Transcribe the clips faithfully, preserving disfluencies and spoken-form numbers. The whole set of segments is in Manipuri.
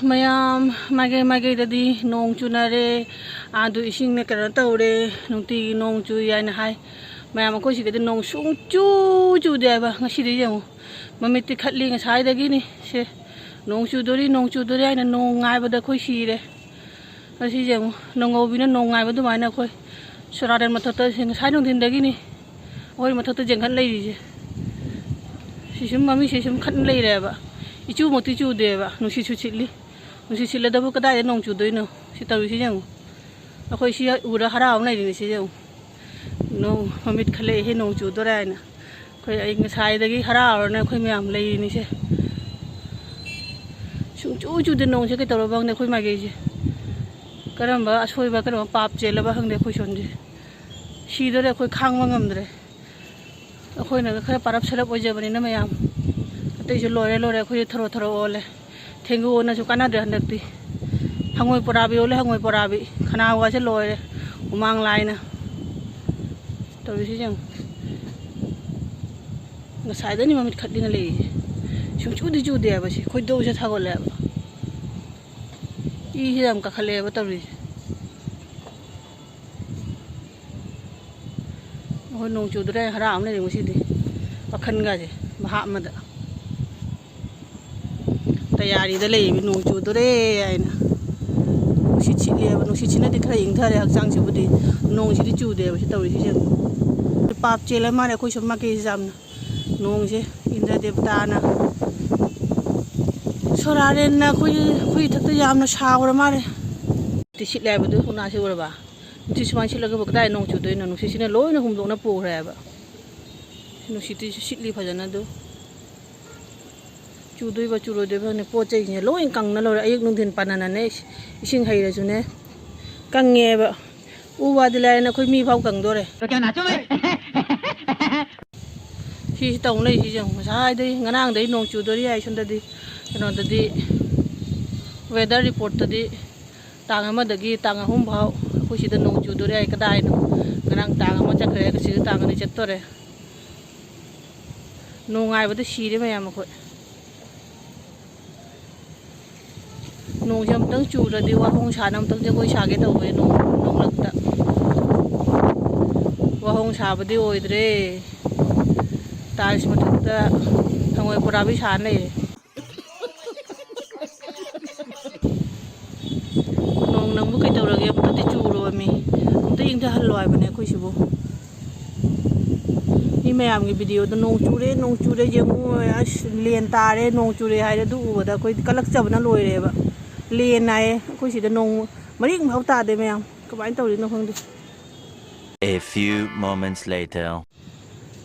ꯃꯌꯥꯝ ꯃꯥꯏꯀꯩ ꯃꯥꯏꯀꯩꯗꯗꯤ ꯅꯣꯡ ꯆꯨꯅꯔꯦ, ꯑꯗꯨ ꯏꯁꯤꯡꯅ ꯀꯩꯅꯣ ꯇꯧꯔꯦ, ꯅꯨꯡꯇꯤꯒꯤ ꯅꯣꯡ ꯆꯨꯏ ꯍꯥꯏꯅ ꯍꯥꯏ꯫ ꯃꯌꯥꯝ ꯑꯩꯈꯣꯏ ꯁꯤꯗꯗꯤ ꯅꯣꯡ ꯁꯨꯡꯆꯨ ꯆꯨꯗꯦ ꯍꯥꯏꯕ꯫ ꯉꯁꯤꯗꯤ ꯌꯦꯡꯉꯨ, ꯃꯃꯤꯠꯇꯤ ꯈꯠꯂꯤ ꯉꯁꯥꯏꯗꯒꯤꯅꯤ ꯁꯦ, ꯅꯣꯡ ꯆꯨꯗꯣꯔꯤ, ꯅꯣꯡ ꯆꯨꯗꯣꯔꯤ ꯍꯥꯏꯅ ꯅꯣꯡ ꯉꯥꯏꯕꯗ ꯑꯩꯈꯣꯏ ꯁꯤꯔꯦ꯫ ꯉꯁꯤꯁꯦ ꯌꯦꯡꯉꯨ, ꯅꯣꯡꯉꯧꯕꯤꯅ ꯅꯣꯡ ꯉꯥꯏꯕ ꯑꯗꯨꯃꯥꯏꯅ ꯑꯩꯈꯣꯏ ꯁꯣꯔꯥꯔꯦꯟ ꯃꯊꯛꯇ ꯁꯤ ꯉꯁꯥꯏ ꯅꯨꯡꯊꯤꯟꯗꯒꯤꯅꯤ ꯑꯩꯈꯣꯏ ꯃꯊꯛꯇ ꯌꯦꯡꯈꯠ ꯂꯩꯔꯤꯁꯦ꯫ ꯁꯤ ꯁꯨꯝ ꯃꯃꯤꯡꯁꯦ ꯁꯨꯝ ꯈꯠ ꯂꯩꯔꯦꯕ꯫ ꯏꯆꯨꯃꯛꯇꯤ ꯆꯨꯗꯦꯕ, ꯅꯨꯡꯁꯤꯠꯁꯨ ꯁꯤꯠꯂꯤ꯫ ꯅꯨꯡꯁꯤꯠ ꯁꯤꯠꯂꯗꯕꯨ ꯀꯗꯥꯏꯗ ꯅꯣꯡ ꯆꯨꯗꯣꯏꯅꯣ? ꯁꯤ ꯇꯧꯔꯤꯁꯤ ꯌꯦꯡꯉꯨ꯫ ꯑꯩꯈꯣꯏ ꯁꯤ ꯎꯔ ꯍꯔꯥꯎ ꯑꯃ ꯂꯩꯔꯤꯅꯤ ꯁꯤ ꯌꯦꯡꯉꯨ꯫ ꯅꯣꯡ ꯃꯃꯤꯠ ꯈꯜꯂꯛꯑꯦꯍꯦ, ꯅꯣꯡ ꯆꯨꯗꯣꯔꯦ ꯍꯥꯏꯅ꯫ ꯑꯩꯈꯣꯏ ꯑꯩ ꯉꯁꯥꯏꯗꯒꯤ ꯍꯔꯥꯎꯔꯅ ꯑꯩꯈꯣꯏ ꯃꯌꯥꯝ ꯂꯩꯔꯤꯅꯤꯁꯦ꯫ ꯁꯨꯡꯆꯨ ꯆꯨꯗꯦ ꯅꯣꯡꯁꯦ, ꯀꯩꯗꯧꯔꯕ ꯈꯪꯗꯦ ꯑꯩꯈꯣꯏ ꯃꯥꯏꯀꯩꯁꯦ꯫ ꯀꯔꯝꯕ ꯑꯁꯣꯏꯕ, ꯀꯔꯝꯕ ꯄꯥꯞ ꯆꯦꯜꯂꯕ ꯈꯪꯗꯦ ꯑꯩꯈꯣꯏ ꯁꯣꯝꯁꯦ꯫ ꯁꯤꯗꯣꯔꯦ ꯑꯩꯈꯣꯏ, ꯈꯥꯡꯕ ꯉꯝꯗ꯭ꯔꯦ꯫ ꯑꯩꯈꯣꯏꯅꯒ ꯈꯔ ꯄꯥꯔꯞ ꯁꯔꯞ ꯑꯣꯏꯖꯕꯅꯤꯅ ꯃꯌꯥꯝ꯫ ꯑꯇꯩꯁꯨ ꯂꯣꯏꯔꯦ ꯂꯣꯏꯔꯦ, ꯑꯩꯈꯣꯏꯁꯦ ꯊꯔꯣ ꯊꯔꯣ ꯑꯣꯜꯂꯦ꯫ ꯊꯦꯡꯒꯨ ꯑꯣꯟꯅꯁꯨ ꯀꯥꯟꯅꯗ꯭ꯔꯦ ꯍꯟꯗꯛꯇꯤ꯫ ꯍꯉꯣꯏ ꯄꯣꯔꯥꯕꯤ ꯑꯣꯜꯂꯦ, ꯍꯉꯣꯏ ꯄꯣꯔꯥꯕꯤ꯫ ꯈꯅꯥꯎꯒꯁꯦ ꯂꯣꯏꯔꯦ, ꯍꯨꯃꯥꯡ ꯂꯥꯏꯅ꯫ ꯇꯧꯔꯤꯁꯤ ꯌꯦꯡꯉꯨ꯫ ꯉꯁꯥꯏꯗꯅꯤ ꯃꯃꯤꯠ ꯈꯠꯂꯤꯅ ꯂꯩꯔꯤꯁꯦ꯫ ꯁꯨꯡꯆꯨꯗꯤ ꯆꯨꯗꯦ ꯍꯥꯏꯕ ꯁꯤ꯫ ꯈꯣꯏꯗꯧꯁꯦ ꯁꯥꯎꯒꯠꯂꯦꯕ꯫ ꯏꯁꯦ ꯌꯥꯝ ꯀꯥꯈꯠꯂꯛꯑꯦꯕ ꯇꯧꯔꯤꯁꯦ꯫ ꯑꯩꯈꯣꯏ ꯅꯣꯡ ꯆꯨꯗ꯭ꯔꯦ, ꯍꯔꯥꯎ ꯑꯃ ꯂꯩꯔꯦ ꯉꯁꯤꯗꯤ꯫ ꯋꯥꯈꯜꯒꯁꯦ ꯚꯥꯞ ꯑꯃꯗ꯫ ꯇꯌꯥꯔꯤꯗ ꯂꯩꯌꯦꯕ, ꯅꯣꯡ ꯆꯨꯗꯣꯔꯦ ꯍꯥꯏꯅ꯫ ꯅꯨꯡꯁꯤꯠ ꯁꯤꯠꯂꯦꯕ, ꯅꯨꯡꯁꯤꯠꯁꯤꯅꯗꯤ ꯈꯔ ꯏꯪꯊꯔꯦ ꯍꯛꯆꯥꯡꯁꯤꯕꯨꯗꯤ꯫ ꯅꯣꯡꯁꯤꯗꯤ ꯆꯨꯗꯦꯕ ꯁꯤ ꯇꯧꯔꯤꯁꯤ ꯌꯦꯡꯉꯨ꯫ ꯄꯥꯞ ꯆꯦꯜꯂ ꯃꯥꯜꯂꯦ ꯑꯩꯈꯣꯏ ꯁꯨꯝ ꯃꯥꯏꯀꯩꯁꯦ ꯌꯥꯝꯅ꯫ ꯅꯣꯡꯁꯦ ꯏꯟꯗ꯭ꯔ ꯗꯦꯕꯇꯥꯅ, ꯁꯣꯔꯥꯔꯦꯟꯅ ꯑꯩꯈꯣꯏꯒꯤ, ꯑꯩꯈꯣꯏ ꯏꯊꯛꯇ ꯌꯥꯝꯅ ꯁꯥꯎꯔ ꯃꯥꯜꯂꯦ꯫ ꯅꯨꯡꯁꯤꯠ ꯁꯤꯠꯂꯦ ꯍꯥꯏꯕꯗꯨ ꯎꯅꯥꯁꯦ ꯎꯔꯕ? ꯅꯨꯡꯁꯤꯠ ꯁꯨꯃꯥꯏꯅ ꯁꯤꯠꯂꯒꯕꯨ ꯀꯗꯥꯏ ꯅꯣꯡ ꯆꯨꯗꯣꯏꯅꯣ? ꯅꯨꯡꯁꯤꯠꯁꯤꯅ ꯂꯣꯏꯅ ꯍꯨꯝꯗꯣꯛꯅ ꯄꯨꯈ꯭ꯔꯦ ꯍꯥꯏꯕ꯫ ꯅꯨꯡꯁꯤꯠꯇꯨꯁꯨ ꯁꯤꯠꯂꯤ ꯐꯖꯅ ꯑꯗꯨ꯫ ꯆꯨꯗꯣꯏꯕ ꯆꯨꯔꯣꯏꯗꯣꯏꯕ ꯈꯪꯗꯦ꯫ ꯄꯣꯠ ꯆꯩꯁꯤꯡꯁꯦ ꯂꯣꯏ ꯀꯪꯅ ꯂꯣꯏꯔꯦ꯫ ꯑꯌꯨꯛ ꯅꯨꯡꯊꯤꯟ ꯄꯥꯅꯅꯅꯦ ꯏꯁ-, ꯏꯁꯤꯡ ꯍꯩꯔꯁꯨꯅꯦ ꯀꯪꯉꯦꯕ꯫ ꯎ ꯋꯥꯗꯤ ꯂꯥꯏꯔꯅ ꯑꯩꯈꯣꯏ ꯃꯤ ꯐꯥꯎ ꯀꯪꯗꯣꯔꯦ꯫ ꯁꯤꯁꯤ ꯇꯧ ꯂꯩꯁꯤ ꯌꯦꯡꯉꯨ꯫ ꯉꯁꯥꯏꯗꯩ, ꯉꯔꯥꯡꯗꯩ ꯅꯣꯡ ꯆꯨꯗꯣꯔꯤ ꯍꯥꯏ ꯁꯣꯝꯗꯗꯤ꯫ ꯀꯩꯅꯣꯗꯗꯤ, weather reportꯇꯗꯤ ꯇꯥꯡ ꯑꯃꯗꯒꯤ ꯇꯥꯡ ꯑꯍꯨꯝ ꯐꯥꯎ ꯑꯩꯈꯣꯏ ꯁꯤꯗ ꯅꯣꯡ ꯆꯨꯗꯣꯔꯤ ꯍꯥꯏ꯫ ꯀꯗꯥꯏꯅꯣ? ꯉꯔꯥꯡ ꯇꯥꯡ ꯑꯃ ꯆꯠꯈ꯭ꯔꯦ, ꯉꯁꯤꯁꯨ ꯇꯥꯡ ꯑꯅꯤ ꯆꯠꯇꯣꯔꯦ꯫ ꯅꯣꯡ ꯉꯥꯏꯕꯗ ꯁꯤꯔꯦ ꯃꯌꯥꯝ ꯑꯩꯈꯣꯏ꯫ ꯅꯣꯡꯁꯦ ꯑꯃꯨꯛꯇꯪ ꯆꯨꯔꯗꯤ ꯋꯥꯍꯣꯡ ꯁꯥꯅ ꯑꯃꯨꯛꯇꯪ ꯖꯒꯣꯏ ꯁꯥꯒꯦ ꯇꯧꯕꯅꯦ, ꯅꯣꯡ, ꯅꯣꯡꯂꯛꯇ꯫ ꯋꯥꯍꯣꯡ ꯁꯥꯕꯗꯤ ꯑꯣꯏꯗ꯭ꯔꯦ꯫ ꯇꯥꯏꯜꯁ ꯃꯊꯛꯇ ꯍꯪꯉꯣꯏ ꯄꯨꯔꯥꯕꯤ ꯁꯥꯅ ꯂꯩꯔꯦ꯫ ꯅꯣꯡ ꯅꯪꯕꯨ ꯀꯩꯗꯧꯔꯒꯦ? ꯑꯃꯨꯛꯇꯗꯤ ꯆꯨꯔꯣꯃꯤ꯫ ꯑꯃꯨꯛꯇ ꯏꯪꯊꯍꯜꯂꯣ ꯍꯥꯏꯕꯅꯦ ꯑꯩꯈꯣꯏꯁꯤꯕꯨ꯫ ꯃꯤ ꯃꯌꯥꯝꯒꯤ ꯚꯤꯗꯤꯑꯣꯗ "ꯅꯣꯡ ꯆꯨꯔꯦ, ꯅꯣꯡ ꯆꯨꯔꯦ, ꯌꯦꯡꯉꯨ, ꯑꯁ, ꯂꯦꯟ ꯇꯥꯔꯦ, ꯅꯣꯡ ꯆꯨꯔꯦ" ꯍꯥꯏꯔꯦ꯫ ꯑꯗꯨ ꯎꯕꯗ ꯑꯩꯈꯣꯏꯗꯤ ꯀꯂꯛꯆꯕꯅ ꯂꯣꯏꯔꯦꯕ꯫ ꯂꯦꯟ ꯍꯥꯏꯌꯦ, ꯑꯩꯈꯣꯏ ꯁꯤꯗ ꯅꯣꯡ ꯃꯔꯤꯛ ꯑꯃꯐꯥꯎ ꯇꯥꯗꯦ ꯃꯌꯥꯝ꯫ ꯀꯃꯥꯏꯅ ꯇꯧꯔꯤꯅꯣ ꯈꯪꯗꯦ꯫ A few moments later.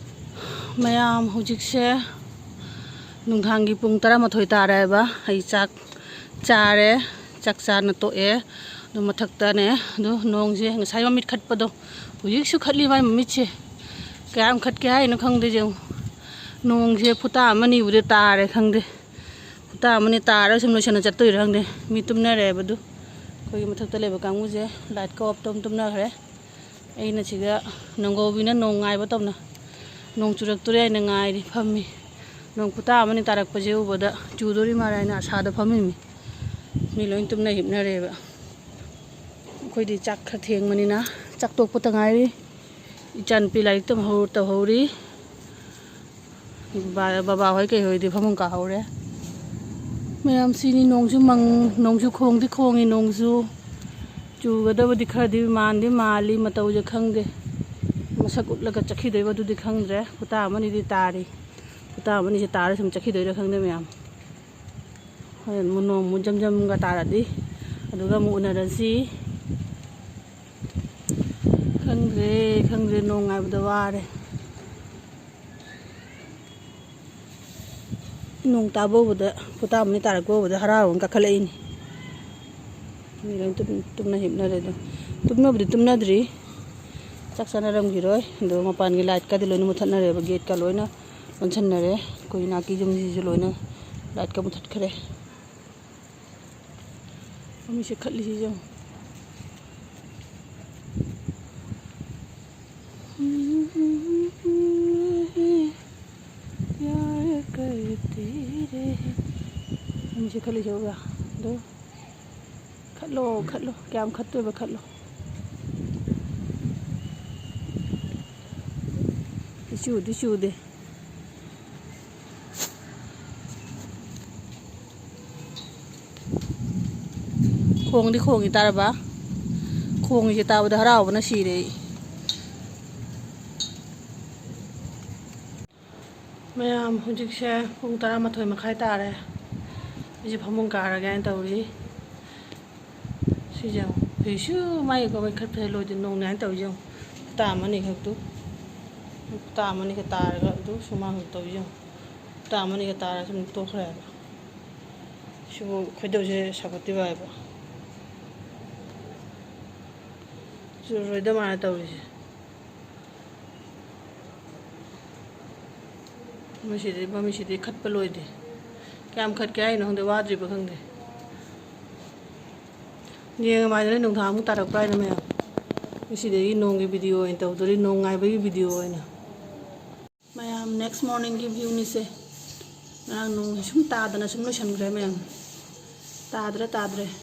ꯃꯌꯥꯝ, ꯍꯧꯖꯤꯛꯁꯦ ꯅꯨꯡꯗꯥꯡꯒꯤ ꯄꯨꯡ ꯇꯔꯥꯃꯥꯊꯣꯏ ꯇꯥꯔꯦꯕ꯫ ꯑꯩ ꯆꯥꯛ ꯆꯥꯔꯦ, ꯆꯥꯛ ꯆꯥꯅ ꯇꯣꯛꯑꯦ꯫ ꯑꯗꯨ ꯃꯊꯛꯇꯅꯦ, ꯑꯗꯨ ꯅꯣꯡꯁꯦ ꯉꯁꯥꯏ ꯃꯃꯤꯠ ꯈꯠꯄꯗꯣ, ꯍꯧꯖꯤꯛꯁꯨ ꯈꯠꯂꯤ ꯃꯥꯏ ꯃꯃꯤꯠꯁꯦ꯫ ꯀꯌꯥꯝ ꯈꯠꯀꯦ ꯍꯥꯏꯅꯣ ꯈꯪꯗꯦ, ꯌꯦꯡꯉꯨ꯫ ꯅꯣꯡꯁꯦ ꯐꯨꯇꯥ ꯑꯃꯅꯤꯕꯨꯗꯤ ꯇꯥꯔꯦ ꯈꯪꯗꯦ꯫ ꯐꯨꯇꯥ ꯑꯃꯅꯤ ꯇꯥꯔꯒ ꯁꯨꯝ ꯂꯣꯏꯁꯟꯅ ꯆꯠꯇꯣꯏꯔꯥ ꯈꯪꯗꯦ꯫ ꯃꯤ ꯇꯨꯝꯅꯔꯦꯕ ꯑꯗꯨ꯫ ꯑꯩꯈꯣꯏꯒꯤ ꯃꯊꯛꯇ ꯂꯩꯕ ꯀꯥꯡꯕꯨꯁꯦ ꯂꯥꯏꯠꯀ ꯑꯣꯞ ꯇꯧ ꯇꯨꯝꯅꯈ꯭ꯔꯦ꯫ ꯑꯩꯅ ꯁꯤꯗ ꯅꯣꯡꯒꯧꯕꯤꯅ ꯅꯣꯡ ꯉꯥꯏꯕ ꯇꯧꯅ, ꯅꯣꯡ ꯆꯨꯔꯛꯇꯣꯔꯦ ꯍꯥꯏꯅ ꯉꯥꯏꯔꯤ, ꯐꯝꯃꯤ꯫ ꯅꯣꯡ ꯈꯨꯇꯥ ꯑꯃꯅꯤ ꯇꯥꯔꯛꯄꯁꯦ ꯎꯕꯗ ꯆꯨꯗꯣꯔꯤ ꯃꯥꯜꯂꯦ ꯍꯥꯏꯅ ꯑꯁꯥꯗ ꯐꯝꯃꯤꯃꯤ꯫ ꯃꯤ ꯂꯣꯏ ꯇꯨꯝꯅ ꯍꯤꯞꯅꯔꯦꯕ꯫ ꯑꯩꯈꯣꯏꯗꯤ ꯆꯥꯛ ꯈꯔ ꯊꯦꯡꯕꯅꯤꯅ, ꯆꯥꯛ ꯇꯣꯛꯄꯇ ꯉꯥꯏꯔꯤ꯫ ꯏꯆꯥꯅꯨꯄꯤ ꯂꯥꯏꯔꯤꯛ ꯇꯝꯍꯧ-, ꯇꯧꯍꯧꯔꯤ꯫ ꯕꯕꯥ, ꯕꯕꯥꯍꯣꯏ ꯀꯩꯍꯣꯏꯗꯤ ꯐꯃꯨꯡ ꯀꯥꯍꯧꯔꯦ꯫ ꯃꯌꯥꯝꯁꯤꯅꯤ, ꯅꯣꯡꯁꯨ ꯃꯪ, ꯅꯣꯡꯁꯨ ꯈꯣꯡꯗꯤ ꯈꯣꯡꯉꯤ, ꯅꯣꯡꯁꯨ ꯆꯨꯒꯗꯕꯗꯤ ꯈꯔꯗꯤ ꯃꯥꯟꯗꯤ ꯃꯥꯜꯂꯤ, ꯃꯇꯧꯁꯦ ꯈꯪꯗꯦ꯫ ꯃꯁꯛ ꯎꯠꯂꯒ ꯆꯠꯈꯤꯗꯣꯏꯕ ꯑꯗꯨꯗꯤ ꯈꯪꯗ꯭ꯔꯦ꯫ ꯈꯨꯇꯥ ꯑꯃꯅꯤꯗꯤ ꯇꯥꯔꯤ꯫ ꯈꯨꯇꯥ ꯑꯃꯅꯤꯁꯦ ꯇꯥꯔ ꯁꯨꯝ ꯆꯠꯈꯤꯗꯣꯏꯔꯥ ꯈꯪꯗꯦ ꯃꯌꯥꯝ꯫ ꯍꯣꯔꯦꯟ ꯑꯃꯨꯛ ꯅꯣꯡ ꯑꯃꯨꯛ ꯖꯝ ꯖꯝꯒ ꯇꯥꯔꯗꯤ, ꯑꯗꯨꯒ ꯑꯃꯨꯛ ꯎꯅꯔꯁꯤ꯫ ꯈꯪꯗ꯭ꯔꯦ, ꯈꯪꯗ꯭ꯔꯦ, ꯅꯣꯡ ꯉꯥꯏꯕꯗ ꯋꯥꯔꯦ꯫ ꯅꯣꯡ ꯇꯥꯕ ꯎꯕꯗ, ꯈꯨꯇꯥ ꯑꯃꯅꯤ ꯇꯥꯔꯛꯄ ꯎꯕꯗ ꯍꯔꯥꯎ ꯍꯔꯥꯎꯅ ꯀꯥꯈꯠꯂꯛꯏꯅꯤ꯫ ꯃꯤ ꯂꯣꯏ ꯇꯨꯝ-, ꯇꯨꯝꯅ ꯍꯤꯞꯅꯔꯦ ꯑꯗꯣ꯫ ꯇꯨꯝꯅꯕꯗꯤ ꯇꯨꯝꯅꯗ꯭ꯔꯤ꯫ ꯆꯥꯛ ꯆꯥꯅꯔꯝꯈꯤꯔꯣꯏ꯫ ꯑꯗꯣ ꯃꯄꯥꯟꯒꯤ ꯂꯥꯏꯠꯀꯗꯤ ꯂꯣꯏꯅ ꯃꯨꯊꯠꯅꯔꯦꯕ꯫ ꯒꯦꯠꯀ ꯂꯣꯏꯅ ꯂꯣꯟꯁꯤꯟꯅꯔꯦ꯫ ꯑꯩꯈꯣꯏ ꯏꯅꯥꯛꯀꯤ ꯌꯨꯝꯁꯤꯁꯨ ꯂꯣꯏꯅ ꯂꯥꯏꯠꯀ ꯃꯨꯊꯠꯈ꯭ꯔꯦ꯫ ꯃꯃꯤꯠꯁꯦ ꯈꯠꯂꯤꯁꯤ ꯌꯦꯡꯉꯨ꯫ ꯌꯥꯔ ꯀꯔ ꯇꯦꯔꯦ꯫ ꯃꯃꯤꯠꯁꯦ ꯈꯠꯂꯤꯁꯦ ꯎꯕ꯭ꯔꯥ? ꯑꯗꯣ ꯈꯠꯂꯣ, ꯈꯠꯂꯣ, ꯀꯌꯥꯝ ꯈꯠꯇꯣꯏꯕ ꯈꯠꯂꯣ꯫ ꯆꯨꯗꯤ ꯆꯨꯗꯦ꯫ ꯈꯣꯡꯗꯤ ꯈꯣꯡꯉꯤ ꯇꯥꯔꯕ? ꯈꯣꯡꯉꯤꯁꯦ ꯇꯥꯕꯗ ꯍꯔꯥꯎꯕꯅ ꯁꯤꯔꯦ ꯑꯩ꯫ ꯃꯌꯥꯝ, ꯍꯧꯖꯤꯛꯁꯦ ꯄꯨꯡ ꯇꯔꯥꯃꯥꯊꯣꯏ ꯃꯈꯥꯏ ꯇꯥꯔꯦ꯫ ꯑꯩꯁꯦ ꯐꯃꯨꯡ ꯀꯥꯔꯒꯦ ꯍꯥꯏꯅ ꯇꯧꯔꯤ꯫ ꯁꯤꯁꯦ ꯌꯦꯡꯉꯨ, ꯐꯤꯁꯨ ꯃꯥꯏ ꯀꯃꯥꯏ ꯈꯔ ꯐꯖ ꯂꯣꯏꯗꯦ, ꯅꯣꯡꯅꯦ ꯍꯥꯏꯅ ꯇꯧꯔꯤꯁꯦ ꯌꯦꯡꯉꯨ꯫ ꯍꯞꯇꯥ ꯑꯃꯅꯤ ꯈꯛꯇꯨ, ꯍꯞꯇꯥ ꯑꯃꯅꯤꯒ ꯇꯥꯔꯒ ꯑꯗꯨ ꯁꯨꯃꯥꯡ ꯇꯧꯔꯤꯁꯦ ꯌꯦꯡꯉꯨ꯫ ꯍꯞꯇꯥ ꯑꯃꯅꯤꯒ ꯇꯥꯔꯒ ꯁꯨꯝ ꯇꯣꯛꯈ꯭ꯔꯦ ꯍꯥꯏꯕ꯫ ꯁꯤꯕꯨ ꯈꯣꯏꯗꯧꯁꯦ ꯁꯥꯎꯒꯠꯇꯣꯏꯕ ꯍꯥꯏꯕ꯫ ꯆꯨꯔꯣꯏꯗ ꯃꯥꯅ ꯇꯧꯔꯤꯁꯦ꯫ ꯃꯁꯤꯗꯤ, ꯃꯃꯤꯁꯤꯗꯤ ꯈꯠꯄ ꯂꯣꯏꯗꯦ꯫ ꯀꯌꯥꯝ ꯈꯠꯀꯦ ꯍꯥꯏꯅꯣ ꯈꯪꯗꯦ, ꯋꯥꯗ꯭ꯔꯤꯕ ꯈꯪꯗꯦ꯫ ꯌꯦꯡꯉꯝ ꯍꯥꯏꯗꯅ ꯅꯨꯡꯗꯥꯡ ꯑꯃꯨꯛ ꯇꯥꯔꯛꯄ꯭ꯔꯥ ꯍꯥꯏꯅ ꯃꯌꯥꯝ꯫ ꯉꯁꯤꯗꯒꯤ ꯅꯣꯡꯒꯤ ꯚꯤꯗꯤꯑꯣ ꯑꯣꯏꯅ ꯇꯧꯗꯣꯔꯤ, ꯅꯣꯡ ꯉꯥꯏꯕꯒꯤ ꯚꯤꯗꯤꯑꯣ ꯑꯣꯏꯅ꯫ ꯃꯌꯥꯝ, next morningꯒꯤ viewꯅꯤꯁꯦ꯫ ꯉꯔꯥꯡ ꯅꯣꯡꯁꯦ ꯁꯨꯝ ꯇꯥꯗꯅ ꯁꯨꯝ ꯂꯣꯏꯁꯟꯈ꯭ꯔꯦ ꯃꯌꯥꯝ꯫ ꯇꯥꯗ꯭ꯔꯦ, ꯇꯥꯗ꯭ꯔꯦ꯫